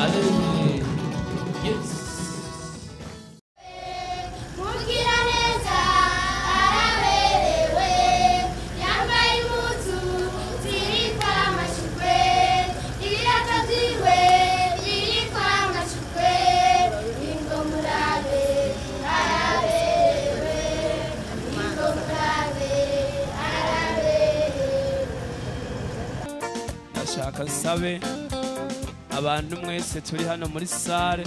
Allez, yes. Mugiraneza araberewe, yambaye impuzu ziriko amashurwe, ibirato vyiwe biriko amashurwe, ingo murabe araberewe, ingo murabe araberewe. Ndashaka nsabe abantu mwese turi hano muri sare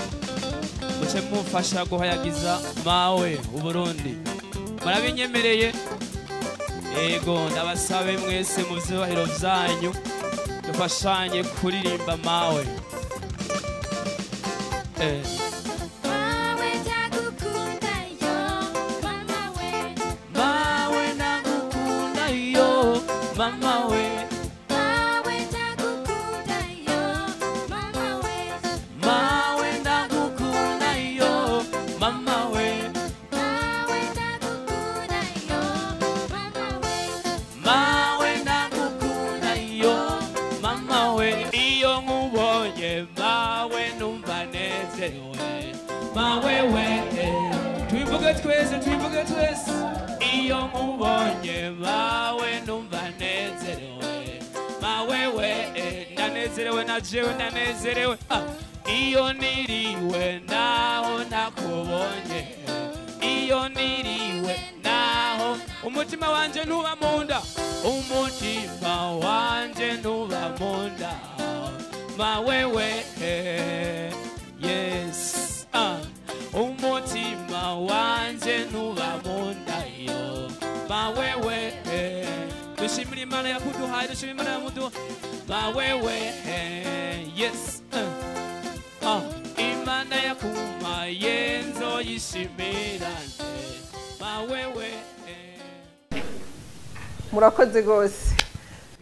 muce mumfasha guhayagiza mawe Uburundi. Murabinyemereye? Ego, ndabasabe mwese mu vyubahiro vyanyu dufashanye kuririmba mawe. Mawe ndagukunda yo, mama we. Mawe ndagukunda yo, mama we. Mawe ndagukunda yo, mama we. Mawe ndagukunda yo, mama we. Mawe ndagukunda yo, mama we. Mawe ndagukunda yo, mama we. Iyo nkubonye mawe numva nezerewe. Mawe we, twivuge twese, twivuge twese. Iyo nkubonye mawe numva nezerewe. Mawe we, ndanezerewe na jewe ndanezerewe. Iyo niriwe naho nakubonye, iyo niriwe naho umutima wanje ntuba munda, umutima wanje ntuba munda. Mawe we, yes. Umutima wanje ntuba munda yo, mawe we. Dushimira Imana yakuduhaye, dushimira Imana yamuduha. Mawe we, yes. Imana yakumaye nzoyishimirane. Mawe we. Murakoze gose.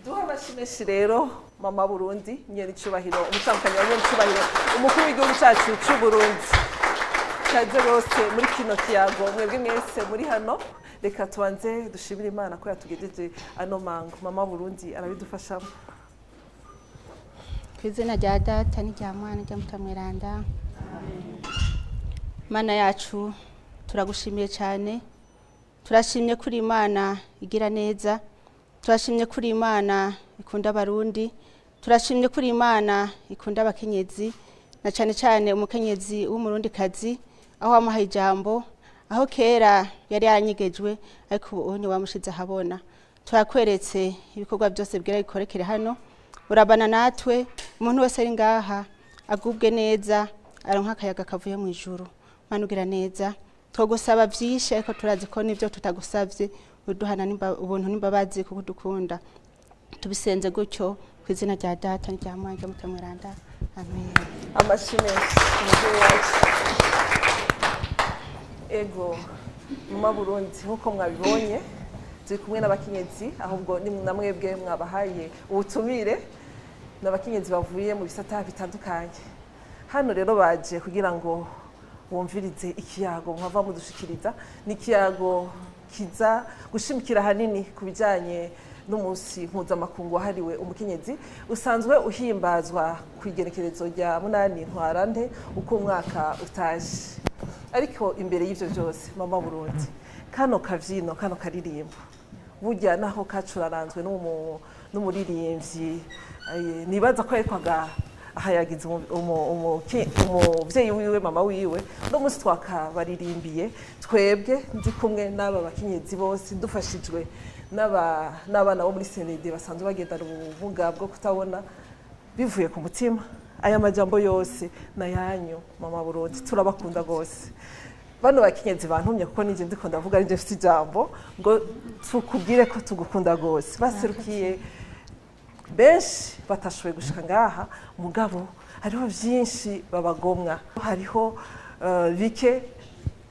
Duha abashimeshi rero mama Burundi, nyene icubahiro, umutambukanyi wa nyene icubahiro, umukuru w'igihugu cacu c'u Burundi. Kaze gose muri kino kiyago, mwebwe mwese muri hano. Reka tubanze dushimire Imana ko yatugejeje ano mango. Mama Burundi arabidufashamo. Kw'izina rya Data n'irya Mwana n'irya Mutima Mweranda. Mana yacu turagushimiye cyane, turashimye kuri Imana igira neza, turashimye kuri Imana ikunda abarundi, turashimye kuri Imana ikunda abakenyezi, na cyane cyane umukenyezi w'umurundikazi, aho wamuhaye ijambo, aho kera yari yaranyegejwe ariko ubu ni wamushize ahabona. Turakweretse ibikorwa byose bwira bikorekere hano, urabana natwe, umuntu wese ari ngaha agubwe neza, aronka akayaga kavuye mu ijuru. Mana ugira neza, twogusaba vyinshi ariko turazi ko nivyo tutagusavye uduhana ubuntu n'imbabazi kuko udukunda. Tubisenze gutyo kw'izina rya Data n'irya Mwana n'irya Mutima Mweranda. Amen. Amashyi menshi umubyeyi wacu. Ego, mama Burundi, nkuko mwabibonye turi kumwe n'abakenyezi, ahubwo ni namwebwe mwabahaye ubutumire, n'abakenyezi bavuye mu bisata bitandukanye. Hano rero baje kugira ngo bumvirize ikiyago mwava mudushikiriza. Ni ikiyago kiza gushimikira hanini ku bijanye n'umunsi mpuzamakungu wahariwe umukenyezi, usanzwe uhimbazwa ku igenekerezo rya 8 Ntwarante uko umwaka utaje. Ariko imbere y'ivyo byose, mama Burundi, kano kavyino, kano karirimbo burya naho kacuraranzwe n'umuririmbyi, nibaza ko yariko ahayagiza umuvyeyi wiwe, mama wiwe. Uno munsi twakabaririmbiye twebwe, ndi kumwe n'aba bakenyezi bose, dufashijwe n'abana bo muri CND basanzwe bagendana ubumuga bwo kutabona, bivuye ku mutima. Aya majambo yose nayanyu mama Burundi, turabakunda gose. Bano bakenyezi bantumye kuko nije ndiko ndavuga, nije mfite ijambo ngo tukubwire ko tugukunda gose. Baserukiye benshi batashoboye gushika ngaha, mugabo hariho vyinshi babagomwa, hariho bike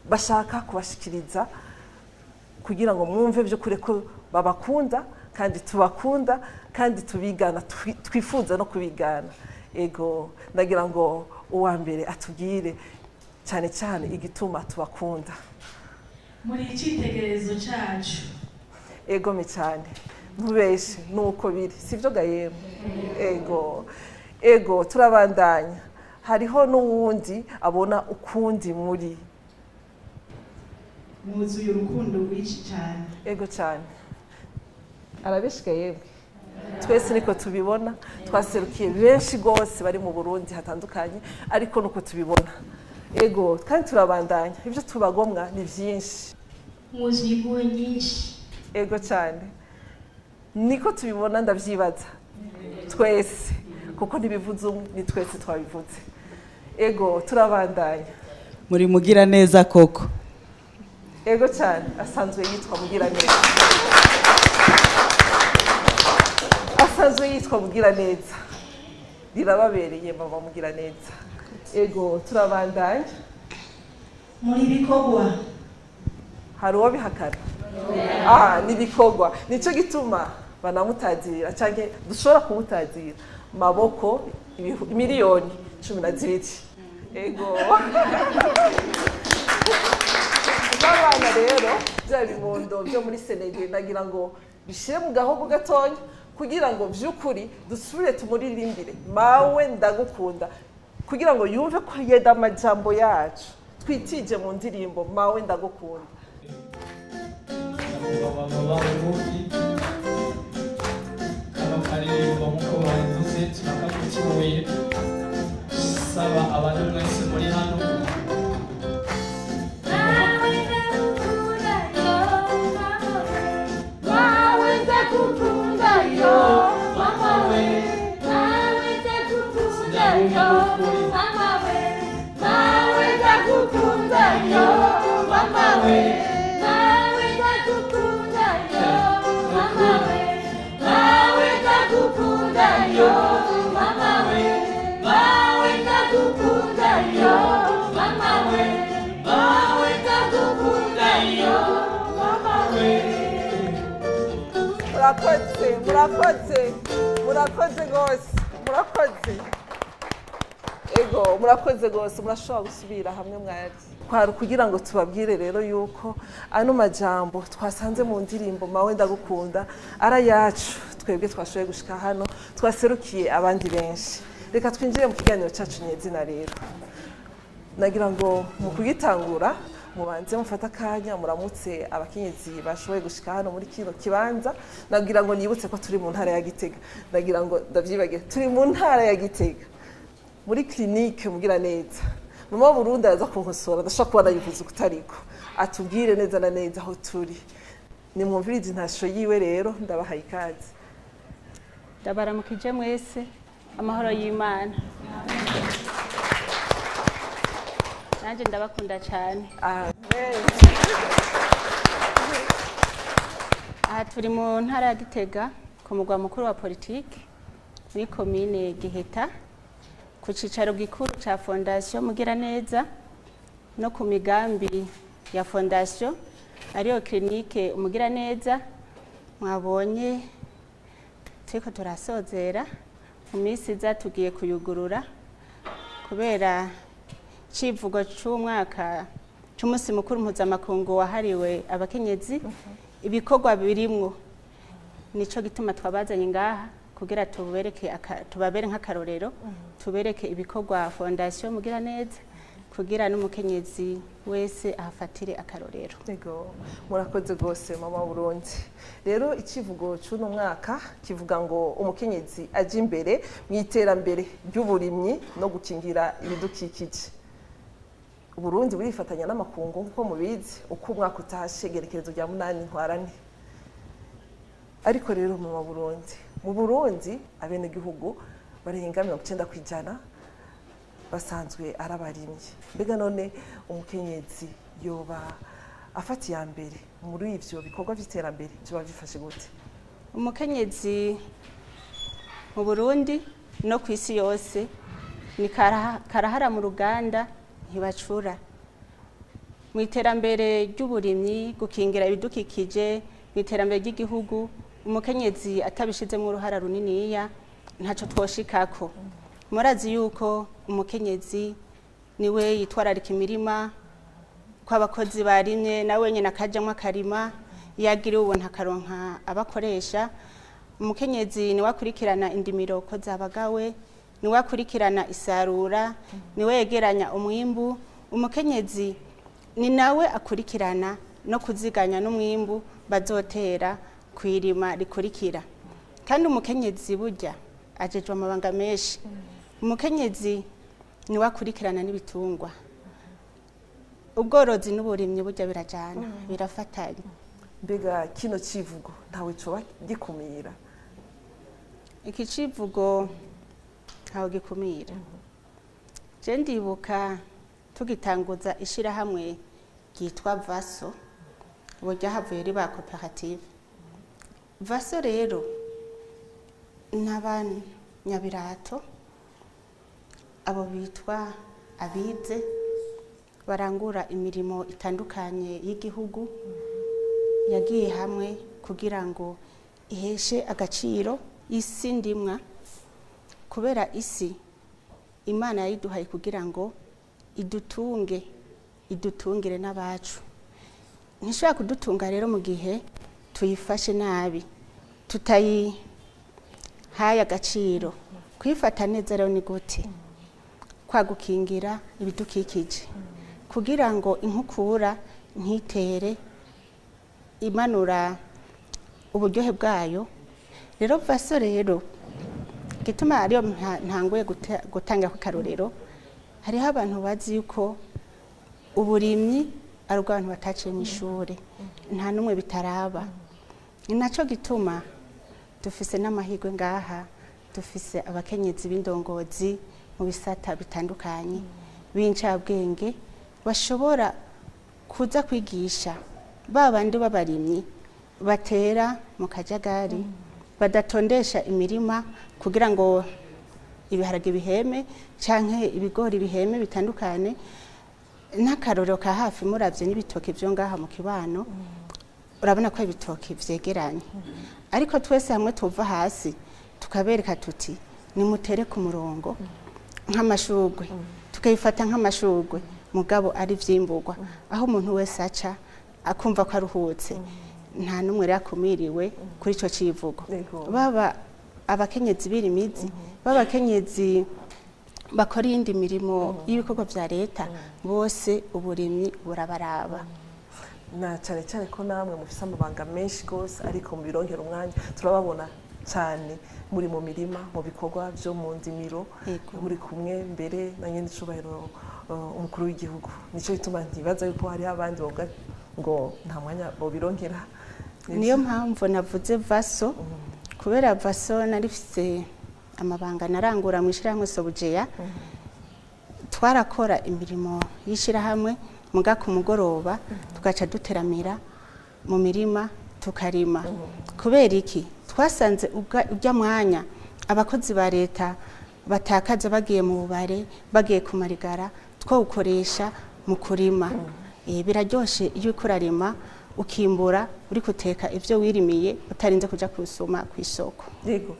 bashaka kubashikiriza kugira ngo mwumve by'ukuri ko babakunda, kandi tubakunda, kandi tubigana, twifuza no kubigana. Ego, ndagira ngo uwa mbere atubwire cyane cyane igituma tubakunda. Muri icyitegererezo cyacu. Ego me cyane, ntubeshe nuko biri, sivyo gayemo? Ego, ego, turabandanya. Hariho n'uwundi abona ukundi muri. Mwuzuye urukundo rwinshi cyane. Ego cyane, arabishika yemwe, twese niko tubibona. Twaserukiye benshi rwose bari mu Burundi hatandukanye, ariko nuko tubibona. Ego, kandi turabandanya, ibyo tubagomwa ni byinshi. Mwuzuye impuhwe nyinshi. Ego cyane, niko tubibona, ndabyibaza twese, kuko ntibivuze umwe, ni twese twabivuze. Ego, turabandanya. Muri mugira neza koko. Ego cyane, asanzwe yitwa Mugiraneza, asanzwe yitwa Mugiraneza, rirababereye mama Mugiraneza. Ego, turabandanya. Muri bikorwa. Hari uwo bihakana? Ni ibikorwa, nicyo gituma banamutazira, cyangwa dushobora kumutazira maboko 12 miliyoni. Ego, n'abana rero bya bibondo byo muri Senegal, nagira ngo bishyire mu gahogo gatonya kugira ngo by'ukuri dusubire tumuririmbire "Mawe ndagukunda", kugira ngo yumve ko yeda amajambo yacu twitije mu ndirimbo "Mawe ndagukunda". Nyakubahwa Burundi, kano karirimbo nk'uko babivuze turakagutuye, saba abantu mwese muri hano. Mawe ndagukunda yo mama we, mawe ndagukunda yo mama we, mawe ndagukunda yo mama we, mawe ndagukunda yo mama we, mawe ndagukunda yo mama we, mawe ndagukunda yo mama we, mawe ndagukunda yo mama we, mawe ndagukunda yo mama we. Murakoze, murakoze, murakoze rwose, murakoze. Ego, murakoze rwose, murashobora gusubira hamwe mwari. Kwari kugira ngo tubabwire rero yuko ano majambo twasanze mu ndirimbo "Mawe ndagukunda" ari ayacu twebwe twashoboye gushika hano, twaserukiye abandi benshi. Reka twinjire mu kiganiro cyacu nyezina. Rero nagira ngo mu kugitangura mubanze mufate akanya muramutse abakenyezi bashoboye gushika hano muri kino kibanza. Nagira ngo nibutse ko turi mu ntara ya Gitega, nagira ngo ndavyibagiye, turi mu ntara ya Gitega muri clinique Mugiraneza. Mama Burundi araza kunkosora, ndashobora kuba nayivuze ukutariko, atubwire neza na neza aho turi. Nimwumvirize intasho yiwe rero, ndabahaye ikaze. Ndabaramukije mwese, amahoro y'Imana. Nanjye ndabakunda cyane. Amen. Aha turi mu ntara ya Gitega, ku mugwa mukuru wa politiki, muri komine Giheta, ku cicaro gikuru ca Fondation Mugiraneza no ku migambi ya fondation, ariyo clinique Umugiraneza mwabonye turiko turasozera. Mu minsi iza tugiye kuyugurura, kubera civugo c'umwaka c'umunsi mukuru mpuzamakungu wahariwe abakenyezi, ibikorwa birimwo. Nico gituma twabazanye ngaha kugira tubereke tubabere nk'akarorero, tubereke ibikorwa Fondation Mugiraneza, kugira n'umukenyezi wese ahafatire akarorero. Ego, murakoze rwose mama Burundi. Rero icivugo c'uno mwaka kivuga ngo umukenyezi aje imbere mu iterambere ry'uburimyi no gukingira ibidukikije. Uburundi burifatanya n'amakungu nk'uko mubizi, uko umwaka utashe igerekerezo rya 8 Ntwarante. Ariko rero mama Burundi, mu Burundi abenegihugu barenga 90% basanzwe ari abarimyi. Mbega none umukenyezi yoba afata iya mbere muri ivyo bikorwa vy'iterambere, vyoba bifashe gute? Umukenyezi mu Burundi no ku isi yose ni karahara mu ruganda, ntibacura mu iterambere ry'uburimyi, gukingira ibidukikije, mu iterambere ry'igihugu. Umukenyezi atabishizemo uruhara runiniya ntaco twoshikako. Murazi yuko umukenyezi niwe yitwararika imirima, ko abakozi barimye nawe nyine akajamwo akarima, iyo agiriwe ubuntu akaronka abakoresha. Umukenyezi niwe akurikirana indimiro ko zabagawe. niwe akurikirana isarura, niwe yegeranya umwimbu. Umukenyezi ni nawe akurikirana no kuziganya n'umwimbu bazotera kwirima rikurikira. Kandi umukenyezi burya ajejwe amabanga menshi. Umukenyezi niwe akurikirana n'ibitungwa. Ubworozi n'uburimyi burya birajana, birafatanye. Mbega kino civugo ntawe coba gikumira? Iki civugo ntawe gikumira. Je ndibuka tugitanguza ishirahamwe ryitwa Vaso, ubu ryahavuye riba koperative. Vaso rero n'abanyabirato, abo bitwa abize barangura imirimo itandukanye y'igihugu, yagiye hamwe kugira ngo iheshe agaciro isi ndimwa, kubera isi Imana yayiduhaye kugira ngo idutunge, idutungire n'abacu. Ntishobora kudutunga rero mu gihe tuyifashe nabi, tutayihaye agaciro. Kuyifata neza rero ni gute? Kwa gukingira ibidukikije kugira ngo inkukura ntitere imanura uburyohe bwayo. Rero Vaso rero gituma ariyo ntanguye gutanga ku karorero, hariho abantu bazi yuko uburimyi ari ubw'abantu bataciye mu ishure, nta n'umwe bitaraba. Ni naco gituma dufise n'amahirwe ngaha, dufise abakenyezi b'indongozi mu bisata bitandukanye b'incabwenge bashobora kuza kwigisha ba bandi b'abarimyi batera mu kajagari, badatondesha imirima kugira ngo ibiharage biheme canke ibigori biheme bitandukane. N'akarorero ka hafi muravye n'ibitoki vyo ngaha mu kibano, urabona ko ibitoki vyegeranye, ariko twese hamwe tuva hasi tukabereka tuti nimutere ku murongo nk'amashugwe, tukayifata nk'amashugwe mugabo ari vyimburwa, aho umuntu wese aca akumva ko aruhutse, nta n'umwe rero akumiriwe kuri ico civugo. Baba abakenyezi b'irimizi, baba abakenyezi bakora iyindi mirimo y'ibikorwa vya leta, bose uburimyi burabaraba. Na cyane cyane ko namwe mufise amabanga menshi gose, ariko mubironkera umwanya turababona cyane muri mu mirima, mu bikorwa vyo mu ndimiro, muri kumwe mbere na nyene icubahiro umukuru w'igihugu. Nico gituma ntibaza yuko hariho abandi bavuga ngo nta mwanya bobironkera. Niyo mpamvu navuze Vaso, kubera Vaso narifise amabanga narangura mu ishirahamwe Sobujeya. Twarakora imirimo y'ishirahamwe muga ku mugoroba tugaca duteramira mu mirima tukarima. Kubera iki? Twasanze urya mwanya abakozi ba leta batakaza bagiye mu bubare, bagiye kumarigara, twawukoresha mu kurima. Biraryoshe iyo uriko urarima ukimbura uri guteka ivyo wirimiye utarinze kuja kusuma kw'isoko. Yego,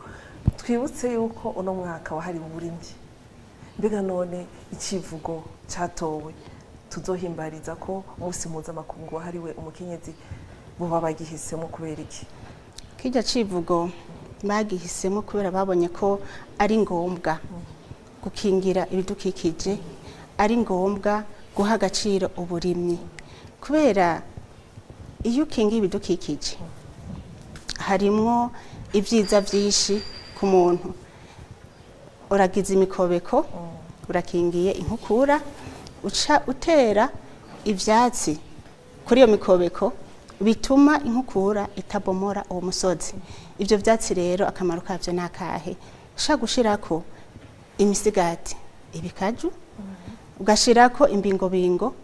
twibutse yuko uno mwaka wahariwe uburimyi. Mbega none icivugo catowe tuzohimbariza ko umunsi mpuzamakungu wahariwe umukenyezi boba bagihisemo kubera iki? Kirya civugo bagihisemo kubera babonye ko ari ngombwa gukingira ibidukikije, ari ngombwa guha agaciro uburimyi, kubera iyo ukingiye ibidukikije harimwo ibyiza byinshi ku muntu. Uragize imikobeko, urakingiye inkukura, uca utera ivyatsi kuri iyo mikobeko bituma inkukura itabomora uwo musozi. Ivyo vyatsi rero akamaro kavyo nakahe? Ushaka gushirako imisigati, ibikaju, ugashirako imbingobingo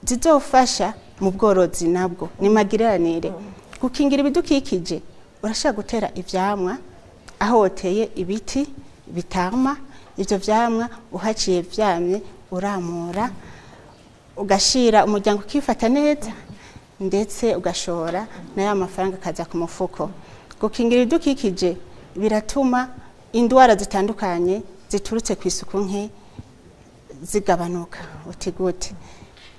zizofasha mu bworozi, nabwo ni magiranire. Gukingira ibidukikije, urashaka gutera ivyamwa aho woteye ibiti bitama, ivyo vyamwa uhaciye vyamye uramura, ugashira umuryango ukifata neza, ndetse ugashora nayo mafaranga akaza ku mufuko. Gukingira ibidukikije biratuma indwara zitandukanye ziturutse ku isuku nke zigabanuka. Uti gute?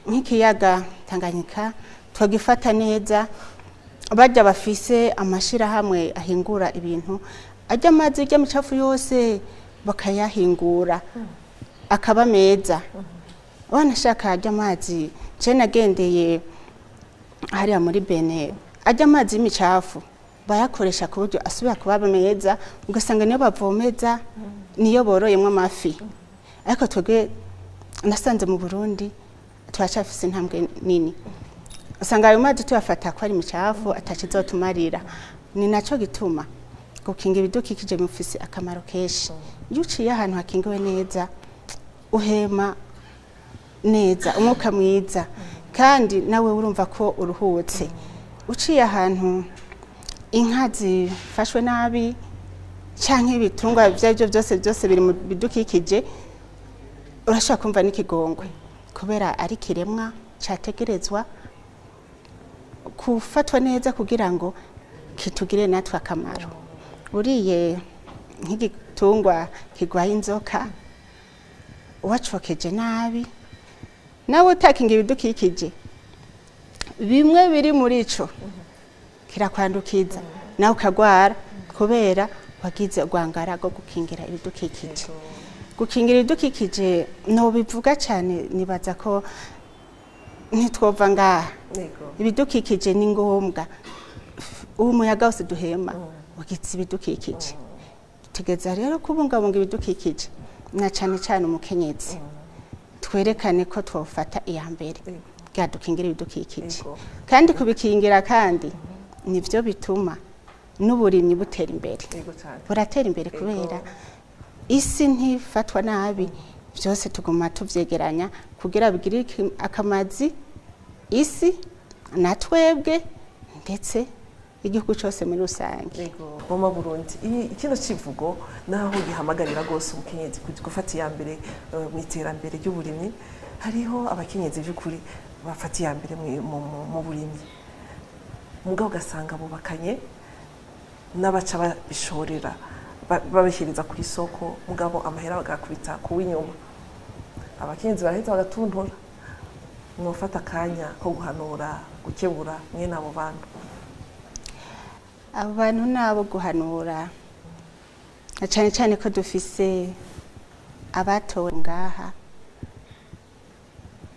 Nk'ikiyaga Tanganyika twagifata neza, bajya bafise amashirahamwe ahingura ibintu, ajya amazi ajya micafu yose Bakayahingura akaba meza. Wanashaka ajya amazi, je nagendeye hariya muri Bene, ajya amazi y'imicafu bayakoresha ku buryo asubira kuba meza, ugasanga niyo bavomeza, niyo boroyemwo amafi. Ariko twebwe nasanze mu Burundi turacafise intambwe nini, usanga ayo mazi tuyafata ko ari imicafu atakizotumarira. Ni naco gituma gukinga ibidukikije bifise akamaro kenshi. Iyo uciye ahantu hakingiwe neza uhema neza, umwuka mwiza, kandi nawe urumva ko uruhutse. Uciye ahantu inka zifashwe nabi canke ibitungwa ibyo aribyo byose byose biri mu bidukikije, urashobora kumva n'ikigongwe, kubera ari kiremwa categerezwa kufatwa neza kugira ngo kitugire natwe akamaro. Uriye nk'igitungwa kigwaye inzoka wacokeje nabi, nawe utakinga ibidukikije bimwe biri muri ico kirakwandukiza, nawe ukagwara kubera wagize urwangara rwo gukingira ibidukikije. Gukingira ibidukikije no bivuga cyane, nibaza ko ntitwova ngaha. Ibidukikije ni ngombwa, uwo muyaga wose duhema wagize ibidukikije. Tugeza rero kubungabunga ibidukikije, na cyane cyane umukenyezi, twerekane ko twofata iya mbere bwadukingira ibidukikije. Kandi kubikingira kandi nivyo bituma n'uburimyi butera imbere, buratera imbere kubera isi ntifatwa nabi, byose tuguma tuvyegeranya kugira bigire akamazi isi na twebwe ndetse igihugu cyose muri rusange. Mama Burundi, kino kivugo naho gihamagarira gose umukenyezi gufata iya mbere mu iterambere ry'uburimyi, hariho abakenyezi by'ukuri bafata iya mbere mu burimyi, mugabo ugasanga bubakanye n'abaca babishorera babishyiriza ku isoko, mugabo amahera bagakubita ku w'inyuma. Abakenyezi baraheza bagatuntura. Mwofata akanya ko guhanura, gukebura mwene abo bantu. Abo bantu nabo guhanura, na cyane cyane ko dufise abatowe ngaha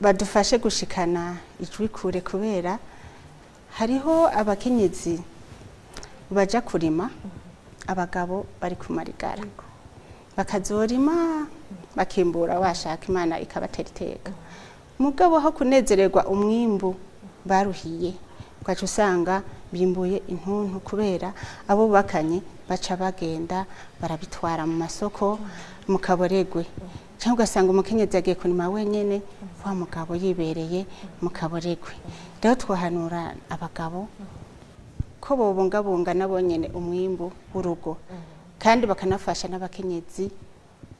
badufashe gushikana ijwi kure, kubera hariho abakenyezi baja kurima abagabo bari kumarigara, bakazorima bakimbura, washaka Imana ikabatera iteka. Mugabo aho kunezererwa umwimbu baruhiye, ugaca usanga bimbuye intuntu, kubera abo bakanye baca bagenda barabitwara mu masoko mu kaboregwe, cyangwa ugasanga umukenyezi yagiye kurima wenyene, wa mugabo yibereye mu kaboregwe. Rero twahanura abagabo ko bobungabunga nabo nyene umwimbu w'urugo, kandi bakanafasha n'abakenyezi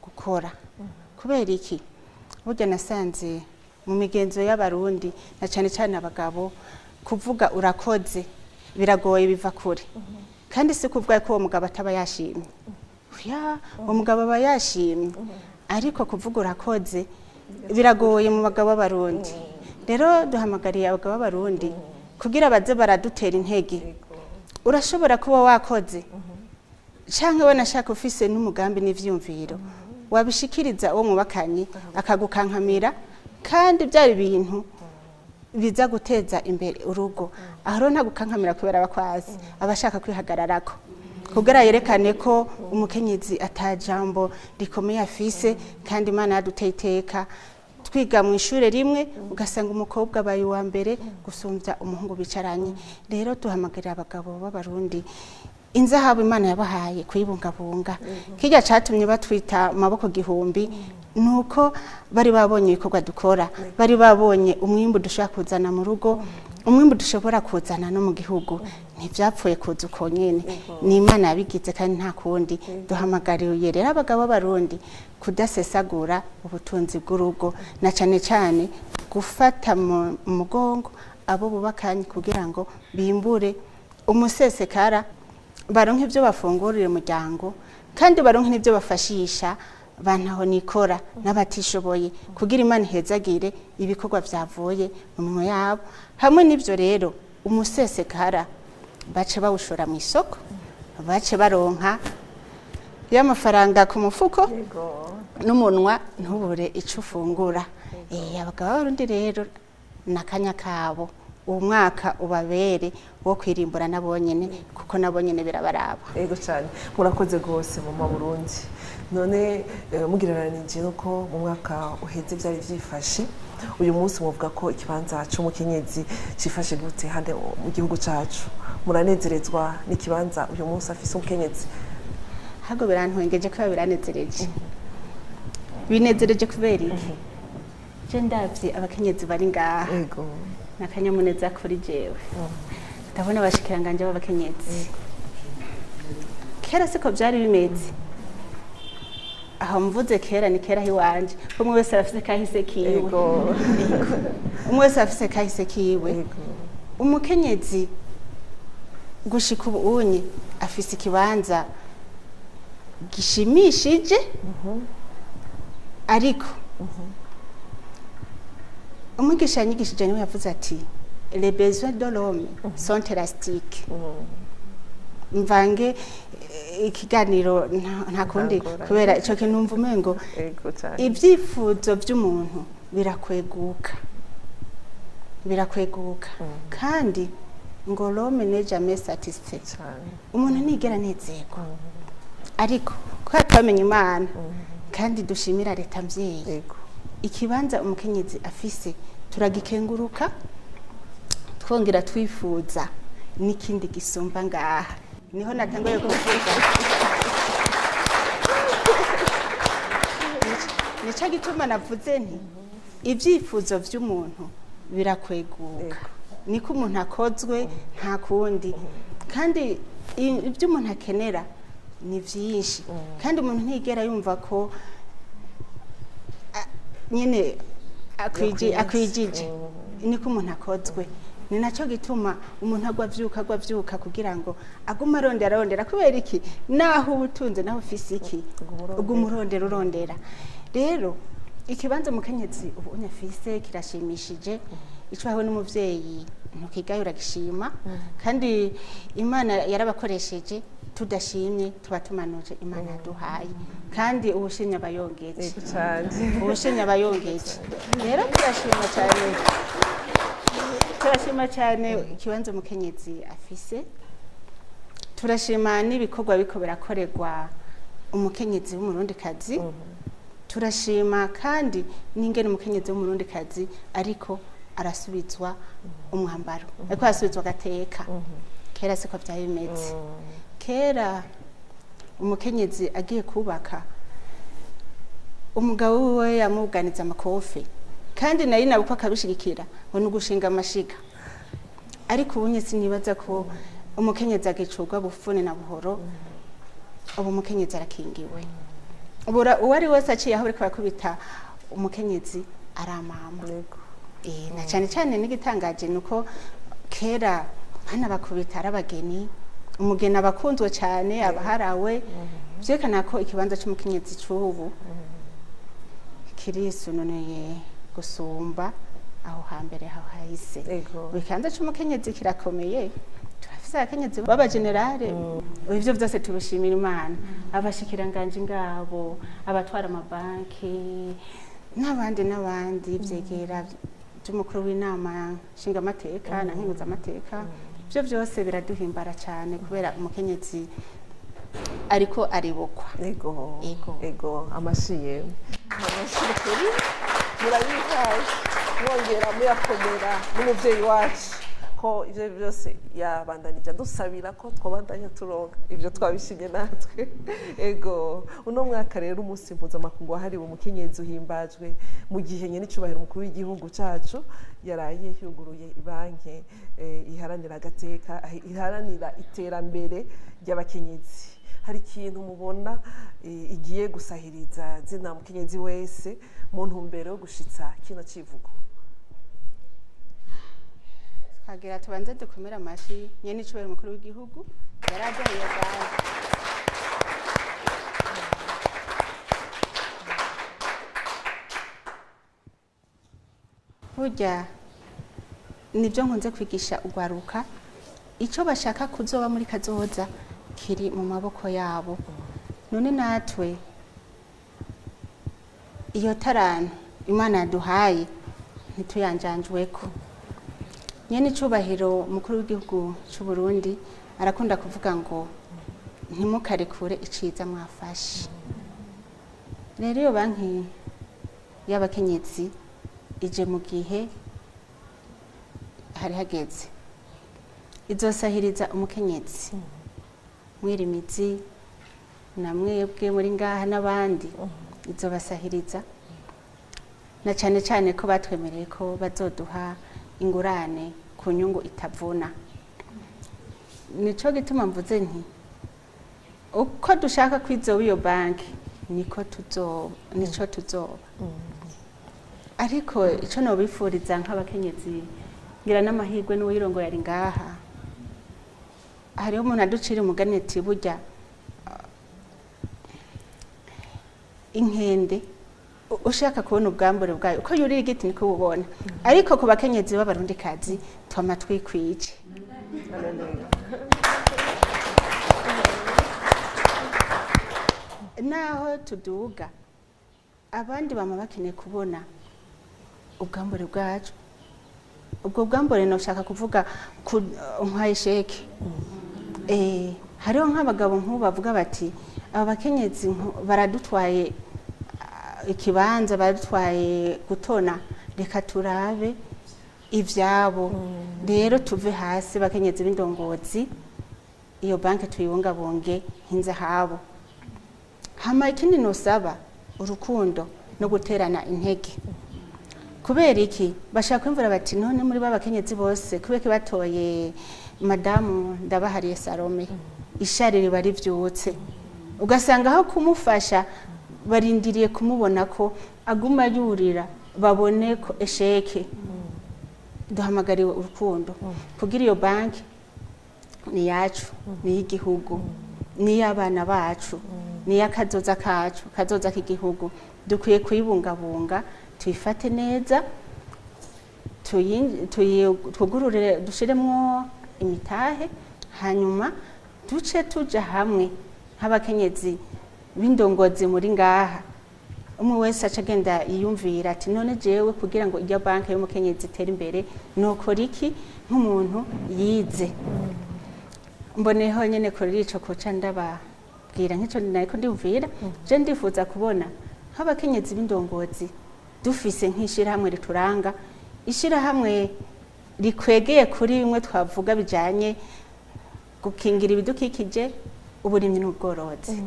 gukora. Kubera iki? Burya nasanze mu migenzo y'abarundi na cyane cyane abagabo kuvuga urakoze biragoye, biva kure. Kandi si kuvuga ko uwo mugabo ataba yashimye, ya uwo mugabo aba yashimye, ariko kuvuga urakoze biragoye mu bagabo b'abarundi. Rero duhamagariye abagabo b'abarundi kugira baze baradutera intege. Urashobora kuba wakoze canke wanashaka ufise n'umugambi n'ivyumviro, wabishikiriza uwo mubakanye akagukankamira, kandi byari ibintu biza guteza imbere urugo. Aho rero ntagukankamira kubera abakwazi abashaka kwihagararako, kugira yerekane ko umukenyezi atajambo rikomeye afise, kandi Imana yaduteye iteka. Twiga mu ishure rimwe ugasanga umukobwa abaye uwa mbere gusumbya umuhungu bicaranye. Rero duhamagarira abagabo b'abarundi inzahabu Imana yabahaye kuyibungabunga. Kirya catumye batwita maboko gihumbi nuko bari babonye ibikorwa dukora, bari babonye umwimbu dushobora kuzana mu rugo, umwimbu dushobora kuzana no mu gihugu. Ntivyapfuye kuza uko nyene, ni Imana yabigize kandi nta kundi. Duhamagariye rero abagabo b'abarundi kudasesagura ubutunzi bw'urugo, na cane cane gufata mu mugongo abo bubakanye kugira ngo bimbure umusesekara, baronke ibyo bafungurira umuryango, kandi baronke n'ibyo bafashisha bantaho nikora n'abatishoboye, kugira Imana ihezagire ibikorwa vyavuye mu minwe yabo. Hamwe n'ivyo rero umusesekara bace bawushora mu isoko, bace baronka y'amafaranga ku mufuko n'umunwa ntubure ico ufungura. Abagabo b'Abarundi rero nakanya kabo, uwo mwaka ubabere wo kwirimbura nabonyene, kuko nabonyene birabaraba. Ego cyane, murakoze rwose Mama Burundi. None mugereranije nuko mu mwaka uheze byari byifashe, uyu munsi muvuga ko ikibanza c'umukenyezi cifashe gute hano mu gihugu cacu? Muranezerezwa n'ikibanza uyu munsi afise umukenyezi? Ahubwo birantwengeje kubera biranezereje. Binezereje kubera iki? Je ndavye abakenyezi bari ngaha, nakanyamuneza kuri jewe. Ndabona abashikiranganje b'abakenyezi. Kera siko byari bimeze. Aho mvuze kera ni kera hiwanje, umwe wese arafise kahise kiwe. Umwe wese arafise kahise kiwe. Umukenyezi gushika ubu unye afise ikibanza gishimishije, ariko umwigisha yanyigishije niwe yavuze ati les besoins de l'homme sont élastiques. Mvange ikiganiro nta kundi, kubera ico kintu numva umengo ibyifuzo by'umuntu birakweguka, birakweguka. Kandi ngo l'homme n'est jamais satisfait, umuntu ntigera anezerwa. Ariko kubera twamenye Imana kandi dushimira leta mvyeyi, ikibanza umukenyezi afise turagikenguruka, twongera twifuza n'ikindi gisumba ngaha. Niho natanguye kuvuga, nico gituma navuze nti ibyifuzo vy'umuntu birakweguka, niko umuntu akozwe nta kundi. Kandi ibyo umuntu akenera ni vyinshi, kandi umuntu ntigera yumva ko nyene akwijije, niko umuntu akozwe. Ni naco gituma umuntu agwa avyuka kugira ngo agume arondera. Kubera iki? Naho ubutunze, naho ufise iki, uguma urondera. Rero ikibanza umukenyezi ubu unyafise kirashimishije, ico aho n'umuvyeyi ntukigayo uragishima, kandi Imana yarabakoresheje. Tudashimye tuba tumanuje Imana yaduhaye, kandi ubushimye abayongeje, ubushimye abayongeje. Rero turashima cyane, turashima cyane ikibanza umukenyezi afise, turashima n'ibikorwa biko birakorerwa umukenyezi w'umurundikazi, turashima kandi n'ingene umukenyezi w'umurundikazi ariko arasubizwa umwambaro, ariko arasubizwa agateka. Kera siko byari bimeze. Kera umukenyezi agiye kubaka, umugabo wiwe yamubuganiza amakofe, kandi nayo nabwo akabishigikira ngo nugushinga amashiga. Ariko ubu sinibaza ko umukenyezi agicurwa bufune na buhoro. Ubu umukenyezi arakingiwe, ubura uwo ari wese aciye aho bariko barakubita umukenyezi aramama. Na cyane cyane n'igitangaje nuko kera hana bakubita arabageni, umugeni abakunzwe cyane, abaharawe. Vyerekana ko ikibanza c'umukenyezi c'ubu kirisununeye gusumba aho hambere aho hahise. Ikibanza c'umukenyezi kirakomeye, turafise abakenyezi b'abagenerale. Ivyo vyose tubishimira Imana, abashikiranganje ngabo, abatwara amabanki n'abandi n'abandi, vyegera by'umukuru w'inama nshingamateka na nkenguzamateka. Ivyo byose biraduhimbara cyane kubera umukenyezi ariko aribukwa. Ego, ego, amashiye kuri murabihaye, mwongera muyakomera n'umuvyeyi wacu ko ivyo byose yabandanije adusabira ko twabandanya turonka ibyo twabishimye natwe. Ego, uno mwaka rero umunsi mpuzamakungu wahariwe umukenyezi uhimbajwe mu gihe nyene icubahiro umukuru w'igihugu cacu yaraye yuguruye ibanki iharanira agateka, iharanira iterambere ry'abakenyezi. Hari ikintu mubona igiye gusahiriza zina mukenyezi wese mu ntumbero yo gushitsa kino civugo? Twagira tubanze dukomere amashi nyene icubahiro umukuru w'igihugu yaraduhaye banki. Burya nibyo nkunze kwigisha ugwaruka, icyo bashaka kuzoba muri kazoza kiri mu maboko yabo. None natwe iyo tarano Imana yaduhaye ntituyanjanjweko. Nyene icubahiro umukuru w'igihugu c'u Burundi arakunda kuvuga ngo ntimukarekure iciza mwafashe. Rero iyo banki y'abakenyezi ije mu gihe hari hageze, izosahiriza umukenyezi mwirimizi na mwebwe muri ngaha n'abandi, izobasahiriza na cane cane ko batwemereye ko bazoduha ingurane ku nyungu itavuna. Nico gituma mvuze nti uko dushaka kwizoba iyo banki niko tuzoba, nico tuzoba. Ariko ico nobifuriza nk'abakenyezi, ngira n'amahirwe n'uwirongo yari ngaha, hariho umuntu aducira umugani ati burya inkende ushaka kubona ubwambure bwayo uko yurira igiti niko ububona. Ariko ku bakenyezi b'abarundikazi twama twikwije. Naho tuduga abandi bama bakeneye kubona ubwambure bwacu. Ubwo bwambure noshaka kuvuga nka esheke. Hariho nk'abagabo nk'ubu bavuga bati aba bakenyezi baradutwaye ikibanza, baradutwaye gutona, reka turabe ivyabo. Rero tuve hasi bakenyezi b'indongozi, iyo banki tuyibungabunge nk'inzahabu. Hama ikindi nosaba urukundo no guterana intege. Kubera iki bashaka kwimvura bati none muri babakenyezi bose kubera batoye madamu Ndabahariye Salome, ishari riba rivyutse, ugasanga aho kumufasha barindiriye kumubona ko aguma yurira babone ko esheke. Duhamagariwe urukundo kugira iyo banki ni yacu, ni y'igihugu, ni y'abana bacu, ni y'akazoza kacu, kazoza k'igihugu. Dukwiye kuyibungabunga, tuyifate neza, twugurure, dushiremwo imitahe, hanyuma duce tuja hamwe nk'abakenyezi b'indongozi muri ngaha. Umwe wese aca agenda yiyumvira ati none jewe kugira ngo irya banki y'umukenyezi itere imbere nokora iki nk'umuntu yize. Mboneho nyene kuri ico koca ndababwira nk'ico nariko ndiyumvira, je ndifuza kubona nk'abakenyezi b'indongozi dufise nk'ishirahamwe rituranga, ishirahamwe rikwegeye kuri bimwe twavuga bijanye gukingira ibidukikije, uburimyi n'ubworozi.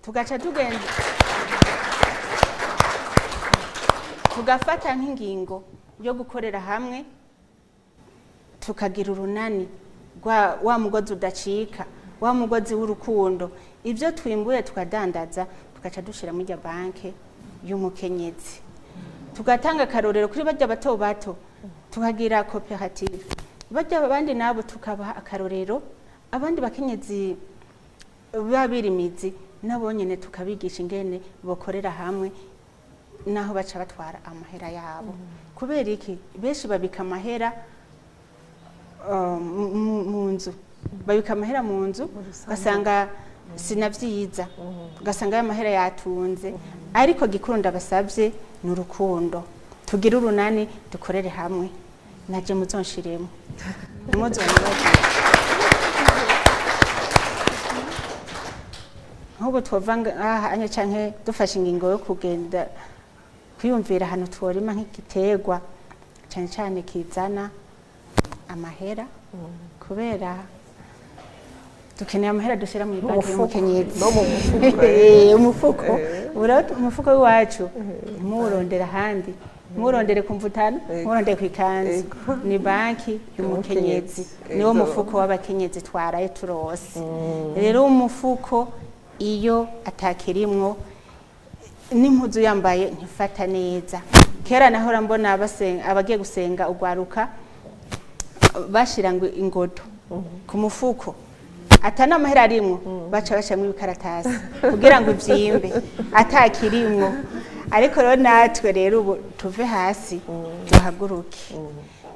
Tugaca tugenda tugafata nk'ingingo yo gukorera hamwe, tukagira urunani wa mugozi udacika, wa mugozi w'urukundo. Ibyo twimbuye tukadandaza, tugaca dushira muri ya banki y'umukenyezi, tugatanga akarorero kuri barya bato bato, tukagira koperative, barya abandi nabo tukabaha akarorero, abandi bakenyezi babirimizi nabo nyene tukabigisha ingene bokorera hamwe, naho baca batwara amahera yabo. Kubera iki benshi babika amahera mu nzu, babika amahera mu nzu ugasanga sinavyiza, ugasanga amahera yatunze. Ariko gikuru ndabasavye ni urukundo, tugire urunani, dukorere hamwe, naje muzonshiremo muzonshiremo. Nk'ubu twova ngaha anye canke dufashe ingingo yo kugenda kwiyumvira ahantu tworima nk'igiterwa cane cane kizana amahera, kubera dukeneye amahera dushira mu banki y'umukenyezi. Umufuko umufuko wacu ntimuwurondera ahandi, ntimuwurondere ku mvutano, ntimuwurondere kw'ikanzu, ni banki y'umukenyezi, niwo mufuko w'abakenyezi twaraye turose. Rero umufuko iyo atakirimwo n'impuzu yambaye ntifata neza. Kera nahora mbona abagiye gusenga ugwaruka bashira ngo ingodo ku mufuko atana amahera arimwo, baca bashamwe ibikaratasi kugira ngo ivyimbe atakirimwo. Ariko rero natwe rero ubu tuve hasi duhaguruke.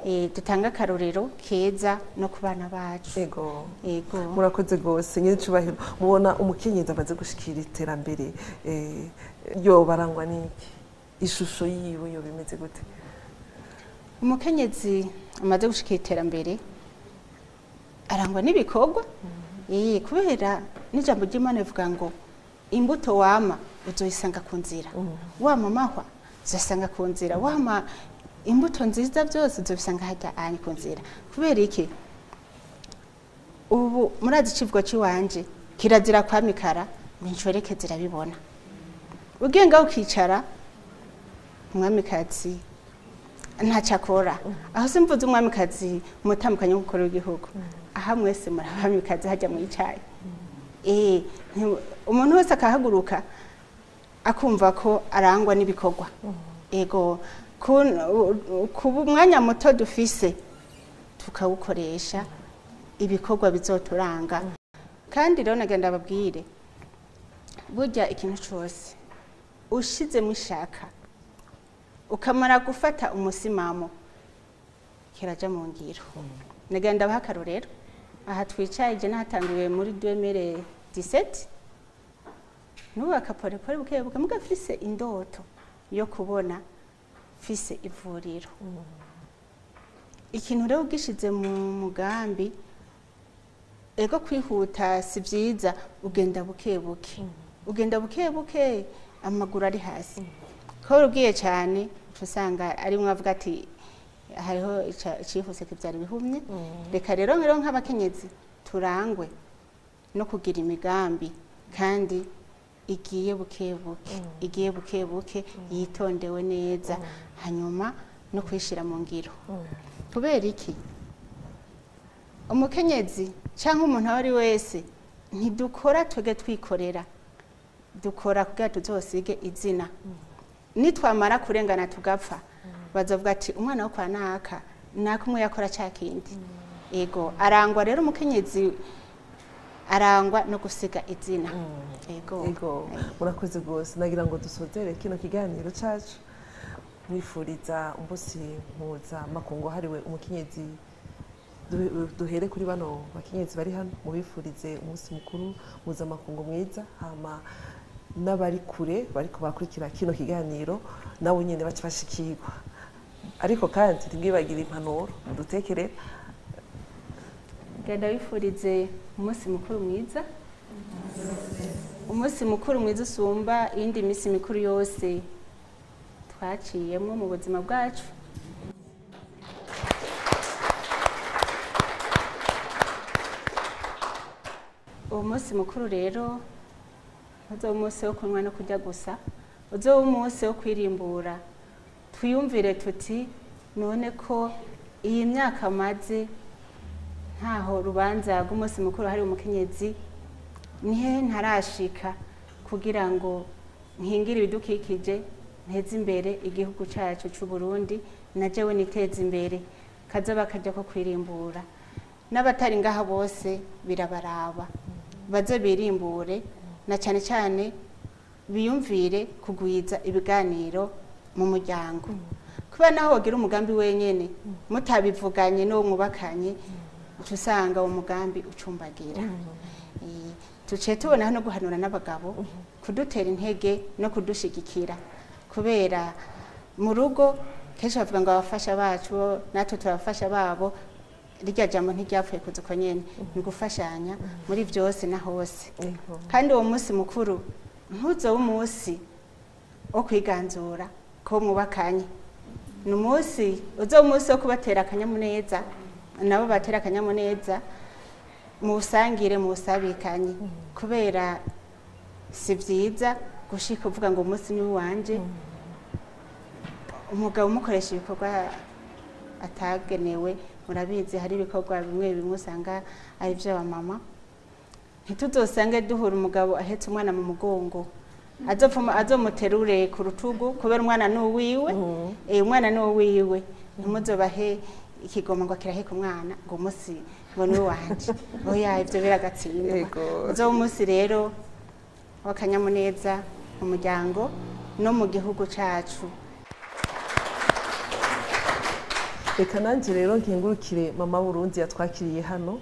Dutanga akarorero keza no ku bana bacu. Ego. Ego. Murakoze gose nyiricubahiro. Mubona umukenyezi amaze gushikira iterambere yo barangwa n'iki? Ishusho yiwe yo bimeze gute? Umukenyezi amaze gushikira iterambere arangwa n'ibikorwa. Kubera n'ijambo ry'Imana rivuga ngo imbuto wama uzoyisanga ku nzira, wama mahwa uzasanga ku nzira, wama imbuto nziza byose uzobisanga hajya anye ku nzira. Kubera iki? Ubu murazi icivugo ciwanje kirazira kwamikara ninshoreke zirabibona. Ugiye ngaho ukicara umwamikazi ntacakora. Aho simvuze umwamikazi umutandukanye w'umukuru w'igihugu, aha mwese murabamikazi hajya mwicaye. Umuntu wese akahaguruka akumva ko arangwa n'ibikorwa. Ego, kuba umwanya muto dufise tukawukoresha ibikorwa bizoturanga. Kandi rero nagenda babwire, burya ikintu cyose ushize mushaka ukamara gufata umusimamo kiraja mu ngiro. Nagenda baha akarorero, aha twicaye je nahatanguye muri 2017 nubaka pole pole buke buke, muga mfise indoto yo kubona mfise ivuriro. Ikintu rero ugishize mu mugambi, ego kwihuta si vyiza, ugenda buke buke, ugenda buke buke amaguru ari hasi. Ko ugiye cyane usanga ari mwe avuga ati hariho icihuse kivyara ibihumye. Reka rero nkero nk'abakenyezi turangwe no kugira imigambi kandi igiye buke buke, igiye buke buke, yitondewe neza, hanyuma no kwishira mu ngiro. Kubera iki? Umukenyezi cyangwa umuntu aho ari wese ntidukora twege twikorera, dukora kugira tuzosige izina. Nitwamara kurengana tugapfa bazovuga ati umwana wo kwa naka naka umwe yakora ca kindi. Ego, arangwa rero umukenyezi arangwa no gusiga izina. Ego. Ego, murakoze gose. Nagira ngo dusozere kino kiganiro cacu mwifuriza umunsi mpuzamakungu wahariwe umukenyezi. Duhere kuri bano bakenyezi bari hano, mubifurize umunsi mukuru mpuzamakungu mwiza, hama n'abari kure bariko barakurikira kino kiganiro nabo nyene bace bashikirwa. Ariko kandi ntibwibagire impanuro mudutekerera. Genda wifurize umunsi mukuru mwiza, umunsi mukuru mwiza usumba iyindi minsi mikuru yose twaciyemwo mu buzima bwacu. Uwo munsi mukuru rero uzoba umunsi wo kunywa no kurya gusa, uzoba umunsi wo kwirimbura. Twiyumvire tuti none ko iyi myaka maze ntaho rubanza rw'umunsi mukuru hari umukenyezi, nihe ntarashika kugira ngo nkingire ibidukikije, nteze imbere igihugu cyacu cy'u Burundi, na jewe niteze imbere. Kazoba kajya ko kwirimbura, n'abatari ngaha bose birabaraba, baze birimbure, na cyane cyane biyumvire kugwiza ibiganiro mu muryango. Kuba naho wagira umugambi wenyene mutabivuganye n'uwo mwubakanye, uca usanga uwo mugambi ucumbagira. Tuciye tubona no guhanura n'abagabo kudutera intege no kudushigikira, kubera mu rugo kenshi bavuga ngo abafasha bacu natwe turabafasha babo. Rirya jambo ntiryapfuye kuza uko nyene, ni gufashanya muri byose na hose. Kandi uwo munsi mukuru ntuzobe umunsi wo kwiganzura ko mwubakanye, ni umunsi uzoba umunsi wo kubatera akanyamuneza, nabo batera akanyamuneza, muwusangire muwusabikanye. Kubera si vyiza gushika uvuga ngo umunsi ni uwanje, umugabo umukoresha ibikorwa atagenewe. Murabizi hari ibikorwa bimwe bimwe usanga ari ivy'abamama. Ntituzosange duhura umugabo ahetse umwana mu mugongo, azopfuma azomuterure ku rutugu kubera umwana ni uwiwe. Umwana ni uwiwe, ntimuzobahe ikigoma ngo kiraheka umwana ngo umunsi ngo ni uwanje. Oya, ivyo biragatsindwa. Uzoba umunsi rero w'akanyamuneza mu muryango no mu gihugu cacu. Reka nanjye rero nkengurukire Mama Burundi yatwakiriye hano,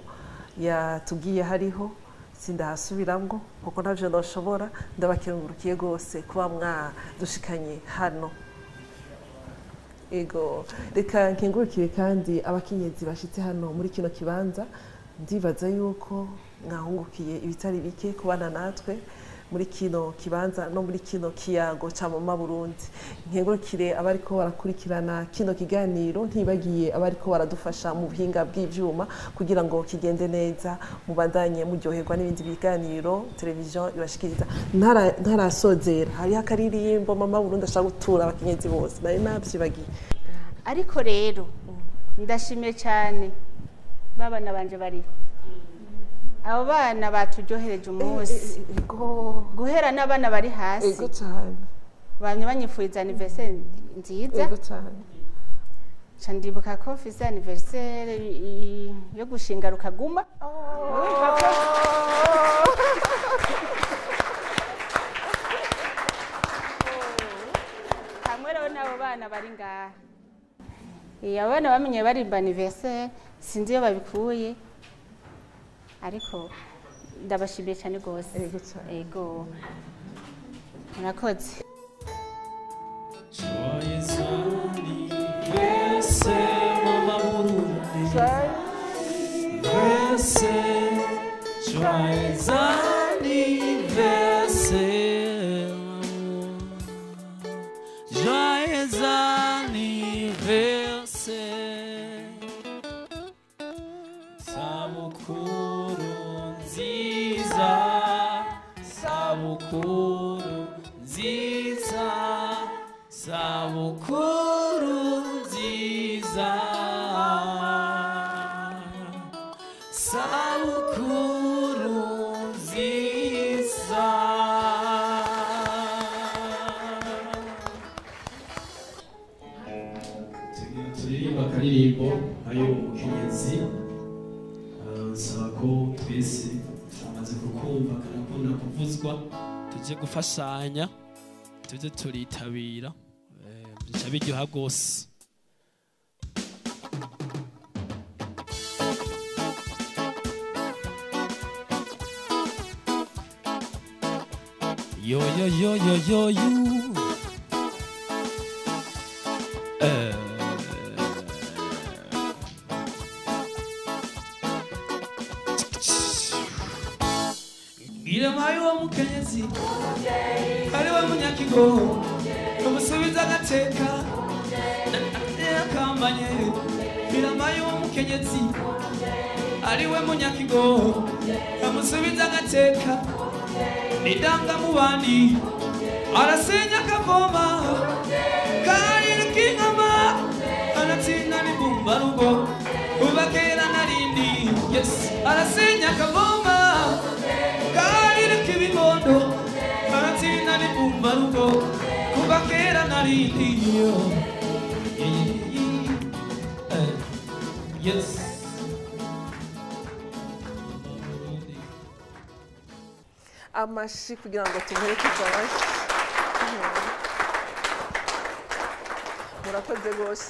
yatubwiye hariho sindahasubiramwo kuko ntavyo noshobora. Ndabakengurukiye rwose kuba mwadushikanye hano. Ego, reka nkengurukire kandi abakenyezi bashitse hano muri kino kibanza. Ndibaza yuko mwahungukiye ibitari bike kubana natwe muri kino kibanza no muri kino kiyago ca Mama Burundi. Nkengurukire abariko barakurikirana kino kiganiro, ntibagiye abariko baradufasha mu buhinga bw'ivyuma kugira ngo kigende neza, mubandanye muryoherwa n'ibindi biganiro televiziyo ibashikiriza. Ntarasozera, hariho akaririmbo Mama Burundi ashaka gutura abakenyezi bose, nari navyibagiye. Ariko rero ndashimye cyane babana banje bari abo bana baturyohereje umunsi. Ego. Guhera n'abana bari hasi. Ego cyane. Bamye banyifuriza anniversaire nziza. Ego cyane. Nca ndibuka ko mfise anniversaire yo gushinga rukaguma. Hamwe rero n'abo bana bari ngaha. Abo bana bamenye barimba anniversaire, sinzi iyo babikuye, ariko ndabashimiye cyane rwose. Ego cyane. Ego, murakoze. Joyeux anniversaire, Mama Burundi. Anniversaire, joyeux anniversaire, joyeux anniversaire. Sabukuru nziza, sabukuru nziza, sabukuru nziza, sabukuru nziza. Turirimba akaririmbo ayo umukenyezi. Nsaba ko twese tumaze kukumva karakunda kuvuzwa, tuje gufashanya, tuje turitabira, bica biryoha rwose. Yo yo yo yo yo yo. Ngira mayo wa mukenyezi ari wa munyakigo, umusubiza agateka akambanye. Ngira mayo wa mukenyezi ari we munyakigo, amusubiza agateka nidanga mubandi, arasenya akavoma kari kinkama, anatsinda n'ibumba rugo ubakera narindi. Yes, arasenya akavoma kari kibibondo, aratsinda n'ibumba rugo kubakera narindi. Yes. Amashi kugira ngo tumuherekeze amashi. Murakoze rwose.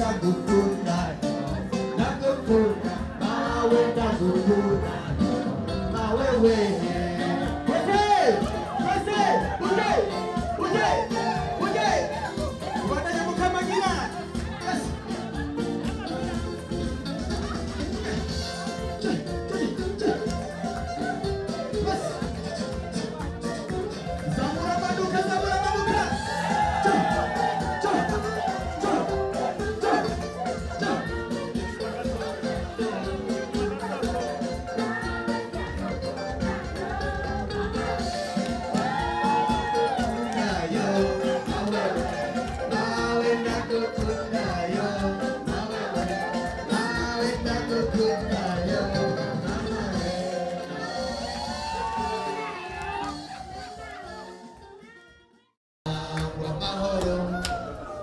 Ndagukunda, ndagukunda, mawe ndagukunda, mawe we. Kwese, kwese, uje, uje, uje. Ubandanye mukamagira. Yes. Yes. Zamura maduka, zamura maduka. Cha, cha, cha, cha, cha.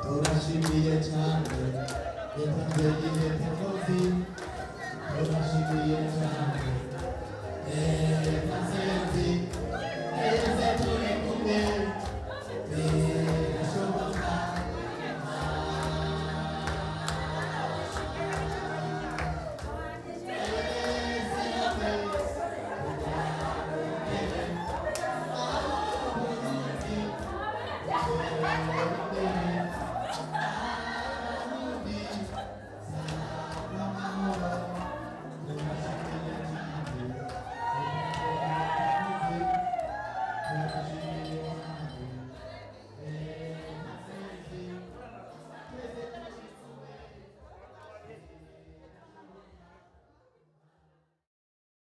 Turashimiye cyane leta nziza turashimiye cyane leta nziza neza turi kumwe birashoboka.